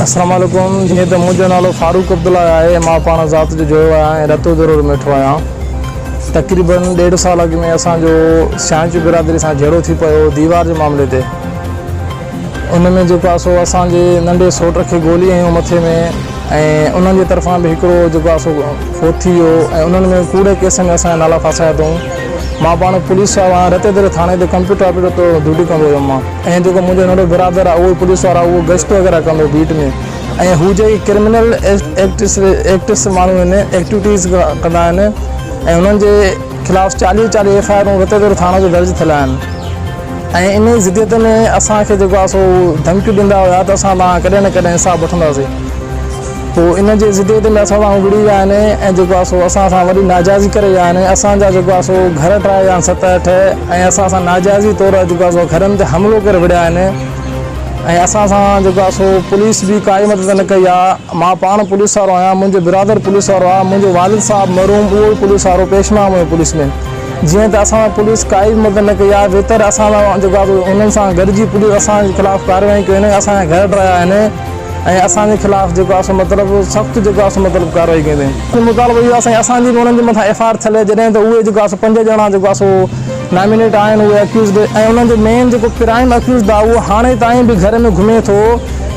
السلام عليڪم جيئن ته منهنجو نالو فاروق عبدالله آهي مان پاڻ ذات جو جويو آهيان ۽ رتو ديرو ويٺو آهيان تقريبن ڏيڍ سال اڳ ۾ اسان جو سيانچ برادري سان جهيڙو ٿي پيو ديوار جي معاملي تي ان ۾ جيڪو آهي سو اسان جي ننڍي سوٽ کي گولي هنيو مٿي ۾ ۽ انهن جي طرفان به هڪڙو جيڪو آهي سو فوت ٿي ويو ۽ انهن ۾ ڪوڙي ڪيس ۾ اسان جا نالا ڦاسايا اٿئون. مان پاڻ پوليس وارو آهيان رتي دري ٿاڻي تي ڪمپيوٽر آپريٽر طور ڊيوٽي ڪندو هيم مان ۽ جيڪو منهنجو ننڍو برادر آهي اهو به پوليس وارو آهي اهو گشت وغيره ڪندو هو بيٽ ۾ ۽ هو جيڪي ڪرمنل ايڪٽس ايڪٽس ماڻهو آهن ايڪٽيوٽيز ڪندا آهن ۽ انهن جي خلاف 40 40 ايف I آرون رتي دري ٿاڻي تي درج ٿيل آهن. ۽ انهيء ضديت ۾ اسان کي جيڪو آهي سو ڌمڪيون ڏيندا هيا ته اسان توهان کان ڪڏهن نه ڪڏهن حساب وٺنداسين. پوء ان جي ضديت ۾ اسان سان هو وڙهي ويا آهن ۽ جيڪو آهي سو اسان سان وڏي ناجائزي ڪري ويا آهن. اسان جا جيڪو آهي سو گهر ٽاهي ويا آهن ست اٺ ۽ اسان سان ناجائزي طور جيڪو آهي سو گهرن تي حملو ڪري وڙهيا آهن ۽ اسان سان جيڪو آهي سو پوليس به ڪائي مدد نه ڪئي آهي. مان پاڻ پوليس وارو آهيان، منهنجو برادر پوليس وارو آهي، منهنجو والد صاحب مرحوم اهو به پوليس وارو پيشمام هيو پوليس ۾. جيئن ته اسان سان پوليس ڪائي به مدد نه ڪئي آهي ويتر اسان سان جيڪو آهي انهن سان گڏجي پوليس اسان جي خلاف ڪارروائي ڪيون آهن اسان جا گهر ڊاهيا آهن ۽ اسان جي خلاف جيڪو آهي سو مطلب سخت جيڪو آهي سو مطلب ڪارروائي ڪئي اٿن. مطالبو اهو آهي سائين اسان جي به انهن جي مٿان ايف I R ٿيل آهي جڏهن ته اهي جيڪو آهي سو پنج ڄڻا جيڪو آهي سو نامينيٽ آهن اهي اڪيوزڊ ۽ انهن جو مين جيڪو پرائم اڪيوزڊ آهي اهو هاڻي تائين به گهر ۾ گهمي ٿو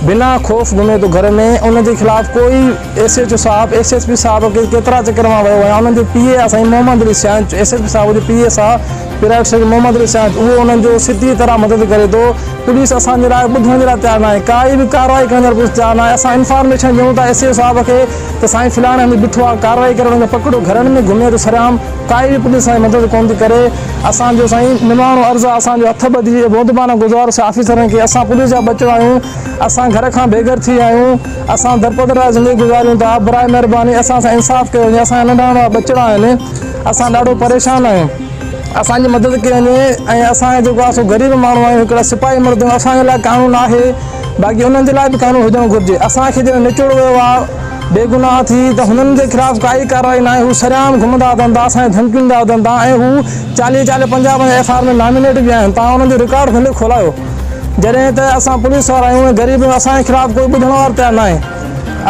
بنا خوف گهمي ٿو گهر ۾ ان جي خلاف ڪوئي ايس ايڇ او صاحب ايس ايس پي صاحب کي ڪيترا چڪر مان ويو آهيان انهن جو پي اي آهي سائين Muhammad Ali Siyanch S S P صاحب جو پي اي صاحب پرائيويٽ سيڪريٽري محمد علي سيانچ اهو انهن جو سڌي طرح مدد ڪري ٿو پوليس اسان جي لاء ٻڌڻ جي لاء تيار ناهي ڪائي به ڪارروائي ڪرڻ جي لاء پوليس تيار ناهي اسان انفارميشن ڏيون ٿا ايس ايڇ او صاحب کي ته سائين فلاڻي هنڌ بيٺو آهي ڪارروائي ڪري ان کي پڪڙو گهرن ۾ گهمي ٿو سرعام ڪائي به پوليس اسان جي مدد ڪونه ٿي ڪري اسان جو سائين نماڻو عرض آهي اسان جو هٿ ٻڌي مودبانه گذارش آهي آفيسرن کي اسان پوليس جا ٻچڙا آهيون اسان گهر کان بيگهر ٿي ويا آهيون، اسان درپدر لاء زندگي گذاريون ٿا، براء مهرباني اسان سان انصاف ڪيو وڃي، اسان جا ننڍا ننڍا ٻچڙا آهن، اسان ڏاڍو پريشان آهيون، اسان جي مدد ڪئي وڃي ۽ اسان جيڪو آهي سو غريب ماڻهو آهيون، هڪڙا سپاهي مرد آهيون، اسان جي لاء قانون آهي، باقي انهن جي لاء به قانون هجڻ گهرجي، اسان کي جڏهن نچوڙ ويو آهي بيگناهه ٿي ته هنن جي خلاف ڪائي ڪارروائي ناهي، هو سرعام گهمندا وتن ٿا، اسان کي ڌمڪيون ڏيندا وتن ٿا ۽ هو 40 40 50 50 ايف I R ۾ nominate به آهن، توهان انهن جو رڪارڊ کولي کولايو. جڏهن ته اسان پوليس وارا آهيون ۽ غريب آهيون اسان جي خلاف ڪوئي ٻڌڻ وارو تيار ناهي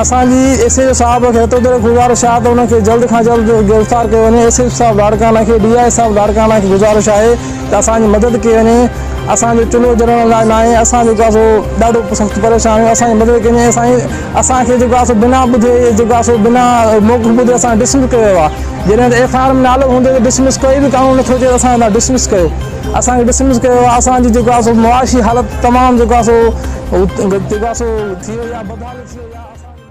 اسان جي ايس ايچ او صاحب کي هٿو ڌري گذارش آهي ته ان کي جلد کان جلد گرفتار ڪيو وڃي ايس ايچ او صاحب لاڙڪاڻا کي ڊي I صاحب لاڙڪاڻا کي گذارش آهي ته اسان جي مدد ڪئي وڃي اسان جو چلهو جلڻ لاء ناهي اسان جيڪو آهي سو ڏاڍو سخت پريشان آهيون اسان جي مدد ڪئي وڃي سائين اسان کي جيڪو آهي سو بنا ٻڌي جيڪو آهي سو بنا موقف ٻڌي اسان ڊسمس ڪيو ويو آهي جڏهن ته ايف I R ۾ نالو هوندي ته ڊسمس ڪوئي به قانون نٿو چئي ته اسان کي ڊسمس ڪيو اسان کي ڊسمس ڪيو ويو آهي اسان جي جيڪو آهي سو معاشي حالت تمام جيڪو آهي سو جيڪو آهي سو ٿي وئي آهي بدحالي ٿي وئي آهي اسان.